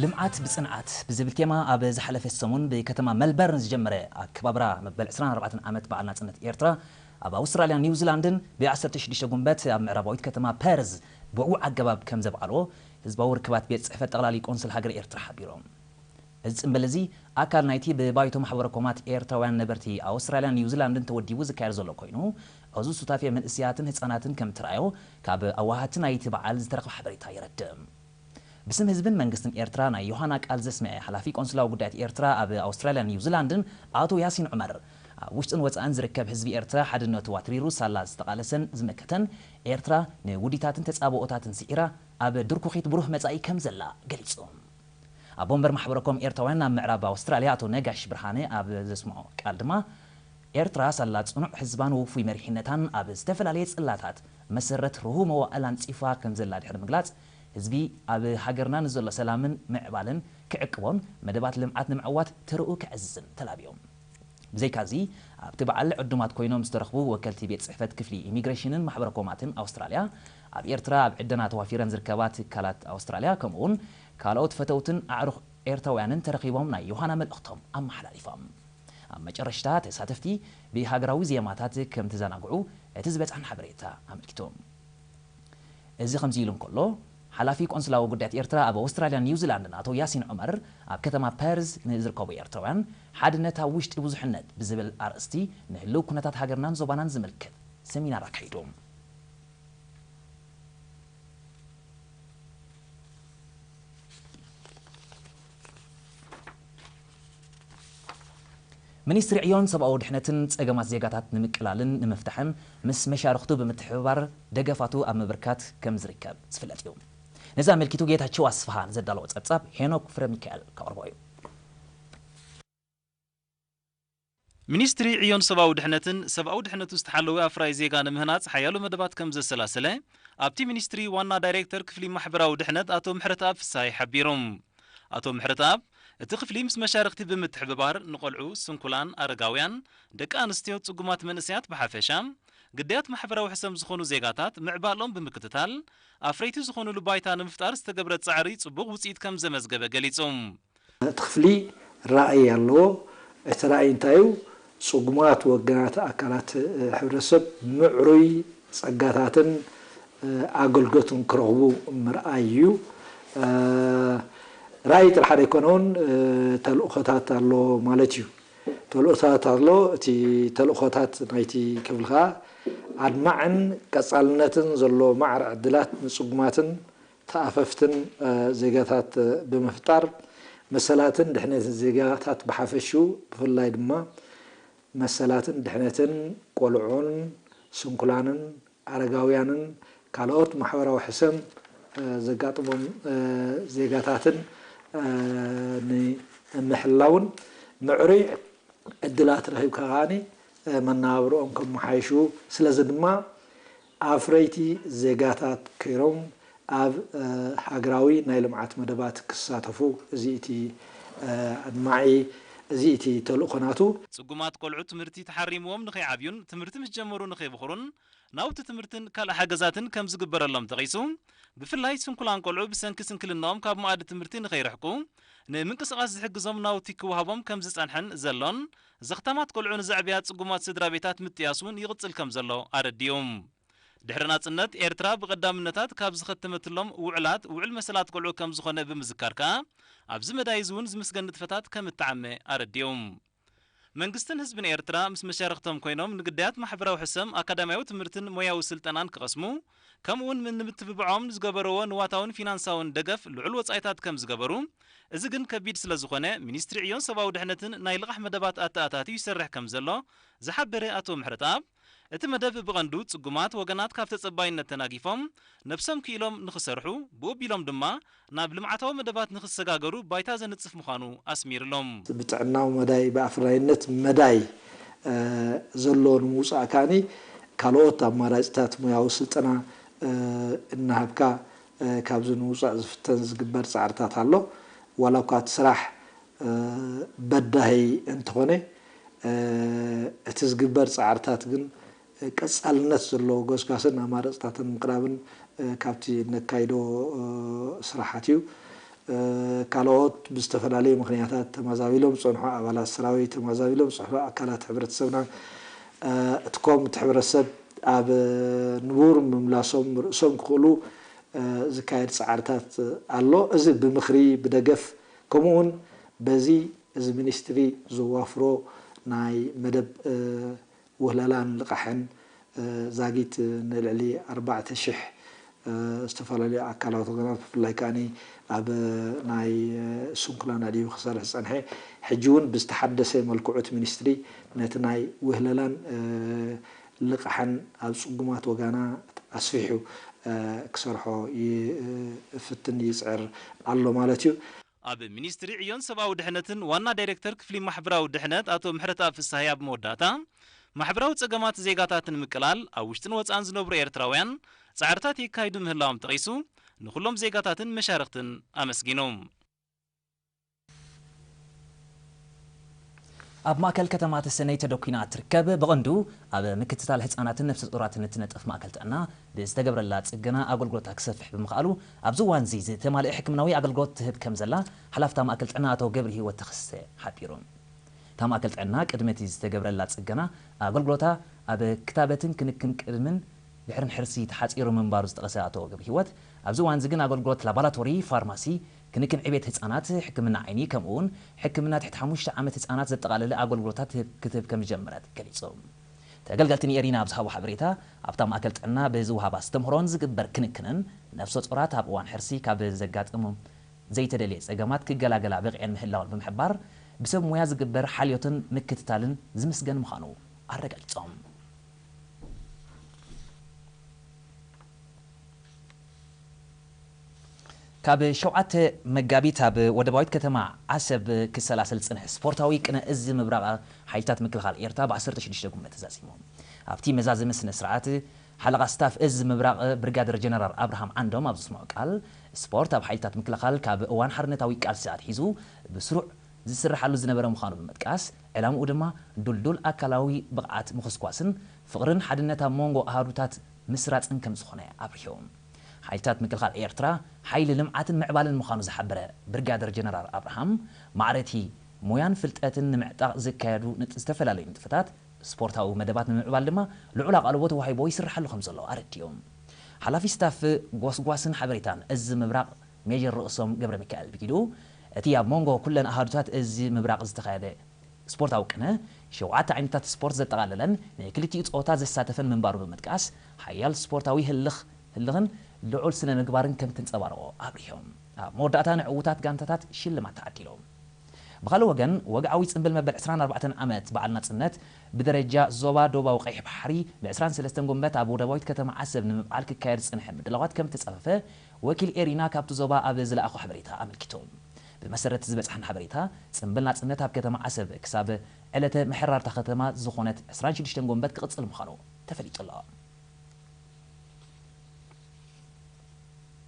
ልምዓት ብጽንዓት ብዝብል ቴማ ኣብ ዝሓለፈ ሰሙን ብከተማ መልበርን ዝጀመረ ኣከባብራ መበል ዕስራን ኣርባዕተን ዓመት በዓል ናጽነት ኤርትራ ኣብ ኣውስትራልያን ኒውዚላንድን ብ16 ጉንበት ኣብ ምዕራባዊት ከተማ ፐርዝ ብዕዉዕ ኣገባብ ከም ዘብዓልዎ ህዝባዊ ርክባት ቤት ጽሕፈት ጠቕላሊ ቆንስል ሃገር ኤርትራ ሓቢሮም። እዚ ጽምብል እዚ ኣካል ናይቲ ብባይቶ ማሕበረ ኮማት ኤርትራውያን ነበርቲ ኣውስትራልያን ኒውዚላንድን ተወዲቡ ዝካየድ ዘሎ ኮይኑ፣ ዕዙዝ ሱታፌ መንእሰያትን ህጻናትን ከም እተራእዮ ካብ ኣዋሃድቲ ናይቲ በዓል ዝተረኽበ ሓበሬታ የረድእ። ብስም ህዝብን መንግስትን ኤርትራ ናይ ዮሃና ቃል ዘስምዐ ሓላፊ ቆንስላዊ ጉዳያት ኤርትራ ኣብ ኣውስትራልያን ኒውዚላንድን ኣቶ ያሲን ዑመር፣ ኣብ ውሽጥን ወጻእን ዝርከብ ህዝቢ ኤርትራ ሓድነቱ ኣትሪሩ ሳላ ዝተቓለሰን ዝመከተን ኤርትራ ንውዲታትን ተጻብኦታትን ስዒራ ኣብ ድርኩኺት ብሩህ መጻኢ ከም ዘላ ገሊጹ። ኣቦ ወንበር ማሕበረ ኮም ኤርትራውያን ኣብ ምዕራብ ኣውስትራልያ ኣቶ ነጋሽ ብርሃነ ኣብ ዘስምዖ ቃል ድማ፣ ኤርትራ ሳላ ጽኑዕ ህዝባን ውፉይ መሪሕነታን ኣብ ዝተፈላለየ ጽላታት መሰረት ርሁው መዋእል ኣንጺፋ ከም ዘላ ድሕሪ ምግላጽ፣ ህዝቢ ኣብ ሃገርና ንዘሎ ሰላምን ምዕባለን ክዕቅቦን መደባት ልምዓት ንምዕዋት ተርኡ ከዕዝዝን ተላብዮም። ብዘይካዚ፣ ኣብቲ በዓል ዕዱማት ኮይኖም ዝተረኽቡ ወከልቲ ቤት ጽሕፈት ክፍሊ ኢሚግሬሽንን ማሕበረ ኮማትን ኣውስትራልያ፣ ኣብ ኤርትራ ኣብ ዕደና ተዋፊረን ዝርከባ ትካላት ኣውስትራልያ፣ ከምኡውን ካልኦት ፈተውትን ኣዕሩኽ ኤርትራውያንን ተረኺቦም ናይ ዮሃና መልእኽቶም ኣመሓላሊፎም። ኣብ መጨረሽታ፣ ተሳተፍቲ ብሃገራዊ ዜማታት ከም ተዘናግዑ እቲ ዝበጽሐን ሓበሬታ ኣመልኪቱ። እዚ ከምዚ ኢሉ እንከሎ፣ ሓላፊ ቆንስላዊ ጉዳያት ኤርትራ ኣብ ኣውስትራልያን ኒውዚላንድን ኣቶ ያሲን ዑመር፣ ኣብ ከተማ ፐርዝ ንዝርከቡ ኤርትራውያን፣ ሓድነት ኣብ ውሽጢ ብዙሕነት ብዝብል ኣርእስቲ ንህልው ኩነታት ሃገርናን ዞባናን ዝምልከት ሰሚናር ኣካይዶም። ሚኒስትሪ ዕዮን ሰብኣዊ ድሕነትን ጸገማት ዜጋታት ንምቅላልን ንምፍታሕን ምስ መሻርኽቱ ብምትሕብባር ደገፋቱ ኣብ ምብርካት ከም ዝርከብ ዝፍለጥ እዩ። ነዚ ኣመልኪቱ ጌታቸው ኣስፍሃ ንዘዳለዎ ጸብጻብ ሄኖክ ፍረ ሚካኤል ከቕርቦ እዩ። ሚኒስትሪ ዕዮን ሰብኣዊ ድሕነትን ሰብኣዊ ድሕነቱ ዝተሓለወ ኣፍራይ ዜጋ ንምህናጽ ሓያሎ መደባት ከም ዘሰላሰለ ኣብቲ ሚኒስትሪ ዋና ዳይሬክተር ክፍሊ ማሕበራዊ ድሕነት ኣቶ ምሕረተኣብ ፍስሃይ ሓቢሮም። ኣቶ ምሕረተኣብ፣ እቲ ክፍሊ ምስ መሻርኽቲ ብምትሕብባር ንቆልዑ፣ ስንኩላን፣ ኣረጋውያን፣ ደቂ ኣንስትዮ፣ ጽጉማት መንእሰያት ብሓፈሻ፣ ግዳያት ማሕበራዊ ሕሰም ዝኾኑ ዜጋታት ምዕባለኦም ብምክትታል ኣፍረይቲ ዝኾኑሉ ባይታ ንምፍጣር ዝተገብረ ጻዕሪ ጽቡቕ ውጽኢት ከም ዘመዝገበ ገሊጹ። እቲ ክፍሊ ራእይ ኣለዎ። እቲ ራእይ እንታይ እዩ? ጽጉማት ወገናት ኣካላት፣ እ፣ ሕብረተሰብ ምዕሩይ ጸጋታትን፣ እ፣ ኣገልግሎትን ክረኽቡ ምርኣይ እዩ። እ፣ ራእይ ጥራሕ ኣይኮነውን፣ እ፣ ተልእኾታት ኣሎ ማለት እዩ። ተልእኾታት ኣሎ። እቲ ተልእኾታት ናይቲ ክፍሊ ከኣ ኣድማዕን ቀጻልነትን ዘሎ ማዕረ ዕድላት ንጽጉማትን ተኣፈፍትን፣ እ፣ ዜጋታት፣ እ፣ ብምፍጣር መሰላትን ድሕነትን ዜጋታት ብሓፈሽኡ፣ ብፍላይ ድማ መሰላትን ድሕነትን ቆልዑን ስንኩላንን ኣረጋውያንን ካልኦት ማሕበራዊ ሕሰም፣ እ፣ ዘጋጥሞም፣ እ፣ ዜጋታትን፣ እ፣ ንምሕላውን ምዕሩይ ዕድላት ረኺብካ ከኣኒ፣ እ፣ መነባብሮኦም ከመሓይሹ፣ ስለዚ ድማ ኣፍረይቲ ዜጋታት ከይሮም ኣብ፣ እ፣ ሃገራዊ ናይ ልምዓት መደባት ክሳተፉ፣ እዚ እቲ፣ እ፣ ኣድማዒ፣ እዚ እቲ ተልእኾ ናቱ። ጽጉማት ቆልዑ ትምህርቲ ተሓሪምዎም ንኸይዓብዩን ትምህርቲ ምስ ጀመሩ ንኸይብኹሩን ናውቲ ትምህርትን ካልእ ሓገዛትን ከም ዝግበረሎም ጠቒሱ፣ ብፍላይ ስንኩላን ቆልዑ ብሰንኪ ስንክልናኦም ካብ መኣዲ ትምህርቲ ንኸይርሕቁ ንምንቅስቓስ ዝሕግዞም ናውቲ ክወሃቦም ከም ዝጸንሐን ዘሎን ዘኽታማት ቆልዑ ንዘዕብያ ጽጉማት ስድራ ቤታት ምጥያስ እውን ይቕጽል ከም ዘሎ ኣረዲኡ። ድሕሪ ናጽነት ኤርትራ ብቐዳምነታት ካብ ዝኸተመትሎም ውዕላት ውዕል መሰላት ቆልዑ ከም ዝኾነ ብምዝካር ከኣ ኣብዚ መዳይ እዚ እውን ዝምስገን ንጥፈታት ከም እተዓመ ኣረዲኡ። መንግስትን ህዝብን ኤርትራ ምስ መሻርኽቶም ኮይኖም ንግዳያት ማሕበራዊ ሕሰም ኣካዳሚያዊ ትምህርትን ሞያዊ ስልጠናን ክቐስሙ፣ ከምኡውን ምን-፣ ንምትብብዖም ዝገበርዎ ንዋታውን ፊናንሳውን ደገፍ ልዑል ወጻኢታት ከም ዝገበሩ፣ እዚ ግን ከቢድ ስለ ዝኾነ ሚኒስትሪ ዕዮን ሰብኣዊ ድሕነትን ናይ ልቓሕ መደባት ኣተኣታትዩ ይሰርሕ ከም ዘሎ ዝሓበረ ኣቶ ምሕረተኣብ፣ እቲ መደብ ብቐንዱ ጽጉማት ወገናት ካብ ተጸባይነት ተናጊፎም ነብሶም ክኢሎም ንኽሰርሑ፣ ብኡ ኣቢሎም ድማ ናብ ልምዓታዊ መደባት ንኽሰጋገሩ ባይታ ዘንጽፍ ምዃኑ ኣስሚርሎም። ብጥዕናዊ መዳይ፣ ብኣፍራይነት መዳይ፣ እ፣ ዘሎ ንምውጻእ ከኣኒ ካልኦት ኣማራጺታት ሞያዊ ስልጠና፣ እ፣ እናሃብካ፣ እ፣ ካብዚ ንምውጻእ ዝፍተን ዝግበር ጻዕርታት ኣሎ። ዋላ እኳ እቲ ስራሕ፣ እ፣ በዳሂ እንተኾነ፣ እ፣ እቲ ዝግበር ጻዕርታት ግን ቀጻልነት ዘለዎ ጎስጓስን ኣማራጽታትን ምቕራብን፣ እ፣ ካብቲ ነካይዶ፣ እ፣ ስራሓት እዩ። ካልኦት ብዝተፈላለዩ ምኽንያታት ተማዛቢሎም ዝጸንሑ ኣባላት ሰራዊት፣ ተማዛቢሎም ዝጸንሑ ኣካላት ሕብረተሰብና፣ እቲ ኮም፣ እቲ ሕብረተሰብ ኣብ ንቡር ምምላሶም ርእሶም ክኽእሉ ዝካየድ ጻዕርታት ኣሎ። እዚ ብምኽሪ፣ ብደገፍ፣ ከምኡ እውን በዚ እዚ ሚኒስትሪ ዘዋፍሮ ናይ መደብ ውህለላን ልቓሕን ዛጊት ንልዕሊ ኣርባዕተ ሽሕ ዝተፈላለዩ ኣካላት ወገናት፣ ብፍላይ ከኣ ኣብ ናይ ስንኩላን ኣድሂቡ ክሰርሕ ዝጸንሐ፣ ሕጂ እውን ብዝተሓደሰ መልክዑ እቲ ሚኒስትሪ ነቲ ናይ ውህለላን ልቓሕን ኣብ ጽጉማት ወገናት ኣስፊሑ ክሰርሖ ይፍትን ይጽዕር ኣሎ ማለት እዩ። ኣብ ሚኒስትሪ ዕዮን ሰብኣዊ ድሕነትን ዋና ዳይሬክተር ክፍሊ ማሕበራዊ ድሕነት ኣቶ ምሕረተኣብ ፍስሃየ ኣብ መወዳእታ፣ ማሕበራዊ ጸገማት ዜጋታት ንምቅላል ኣብ ውሽጥን ወጻእን ዝነብሩ ኤርትራውያን ጻዕርታት የካይዱ ምህላዎም ጠቒሱ፣ ንኹሎም ዜጋታትን መሻርኽትን ኣመስጊኑ። ኣብ ማእከል ከተማ ተሰነይ ተደኲና እትርከብ፣ ብቐንዱ ኣብ ምክትታል ህጻናትን ነፍሰ ጡራትን እትነጥፍ ማእከል ጥዕና፣ ብዝተገብረላ ጽገና ኣገልግሎታ ክሰፍሕ ብምኽኣሉ፣ ኣብዚ እዋንዚ ዝተማልአ ሕክምናዊ ኣገልግሎት ትህብ ከም ዘላ ሓላፍታ ማእከል ጥዕና ኣቶ ገብረሂወት ተኸስተ ሓቢሩ። እታ ማእከል ጥዕና ቅድሚ እቲ ዝተገብረላ ጽገና ኣገልግሎታ ኣብ ክታበትን ክንክን ቅድምን ድሕርን ሕርሲ ተሓጺሩ ምንባሩ ዝጠቐሰ ኣቶ ገብረሂወት፣ ኣብዚ እዋንዚ ግን ኣገልግሎት ላቦራቶሪ፣ ፋርማሲ፣ ክንክን ዕቤት ህጻናት፣ ሕክምና ዓይኒ፣ ከምኡ'ውን ሕክምና ትሕቲ ሓሙሽተ ዓመት ህጻናት ዘጠቓለለ ኣገልግሎታት ክትህብ ከም ዝጀመረት ገሊጹ። ተገልገልቲ ንኤሪና ኣብ ዝሃቦ ሓበሬታ፣ ኣብታ ማእከል ጥዕና ብዝወሃባ ኣስተምህሮን ዝግበር ክንክንን ነፍሰ ጡራት ኣብ እዋን ሕርሲ ካብ ዘጋጥሞም ዘይተደልየ ጸገማት ክገላገላ በቒዐን ምህላወን ብምሕባር፣ ብሰብ ሞያ ዝግበር ሓልዮትን ምክትታልን ዝምስገን ምዃኑ ኣረጋጊጾም። ካብ ሸውዓተ መጋቢት ኣብ ወደባዊት ከተማ ዓሰብ ክሰላሰል ዝጸንሐ ስፖርታዊ ቅነ እዚ ምብራቕ ሓይልታት ምክልኻል ኤርትራ ብ ዓሰርተ ሽዱሽተ ጉንበት ተዛዚሙ። ኣብቲ መዛዘሚ ስነ ስርዓት፣ ሓለቓ ስታፍ እዚ ምብራቕ ብርጋደር ጀነራል ኣብርሃም ዓንዶም ኣብ ዘስምዖ ቃል፣ ስፖርት ኣብ ሓይልታት ምክልኻል ካብ እዋን ሓርነታዊ ቃልሲ ኣትሒዙ ብስሩዕ ዝስርሓሉ ዝነበረ ምዃኑ ብምጥቃስ፣ ዕላምኡ ድማ ዱልዱል ኣካላዊ ብቕዓት ምኹስኳስን ፍቕርን ሓድነት ኣብ መንጎ ኣሃዱታት ምስራጽን ከም ዝኾነ ኣብሪሁ። ሓይልታት ምክልኻል ኤርትራ ሓይሊ ልምዓትን ምዕባለን ምዃኑ ዝሓበረ ብርጋደር ጀነራል ኣብርሃም፣ ማዕረቲ ሞያን ፍልጠትን ንምዕጣቕ ዝካየዱ ንጥ-፣ ዝተፈላለዩ ንጥፈታት፣ ስፖርታዊ መደባት ንምምዕባል ድማ ልዑል ኣቓልቦ ተዋሂቦ ይስርሓሉ ከም ዘሎ ኣረዲኡ። ሓላፊ ስታፍ ጎስጓስን ሓበሬታን እዚ ምብራቕ ሜጀር ርእሶም ገብረ ሚካኤል ብጊዱ፣ እቲ ኣብ መንጎ ኩለን ኣሃዱታት እዚ ምብራቕ ዝተኻየደ ስፖርታዊ ቅነ፣ ሸውዓተ ዓይነታት ስፖርት ዘጠቓለለን ንክልቲኡ ጾታ ዘሳተፈን ምንባሩ ብምጥቃስ፣ ሓያል ስፖርታዊ ህልኽ፣ ህልኽን ልዑል ስነ ምግባርን ከም ተንጸባረቖ ኣብሪሆም። ኣብ መወዳእታ ንዕዉታት ጋንታታት ሽልማት ተዓዲሎም። ብኻልእ ወገን፣ ወግዓዊ ጽምብል መበል ዕስራን ኣርባዕተን ዓመት በዓል ናጽነት ብደረጃ ዞባ ዶባዊ ቀይሕ ባሕሪ ብ ዕስራን ሰለስተን ጎንበት ኣብ ወደባዊት ከተማ ዓሰብ ንምብዓል ክካየድ ዝጸንሐ ምድላዋት ከም ተጻፈፈ ወኪል ኤሪና ካብቲ ዞባ ኣብ ዝለኣኾ ሓበሬታ ኣመልኪቱ። ብመሰረት ዝበጽሓና ሓበሬታ፣ ጽምብል ናጽነት ኣብ ከተማ ዓሰብ ክሳብ ዕለተ ምሕራርታ ከተማ ዝኾነት ዕስራን ሽዱሽተን ጎንበት ክቕጽል ምዃኑ ተፈሊጡ ኣሎ።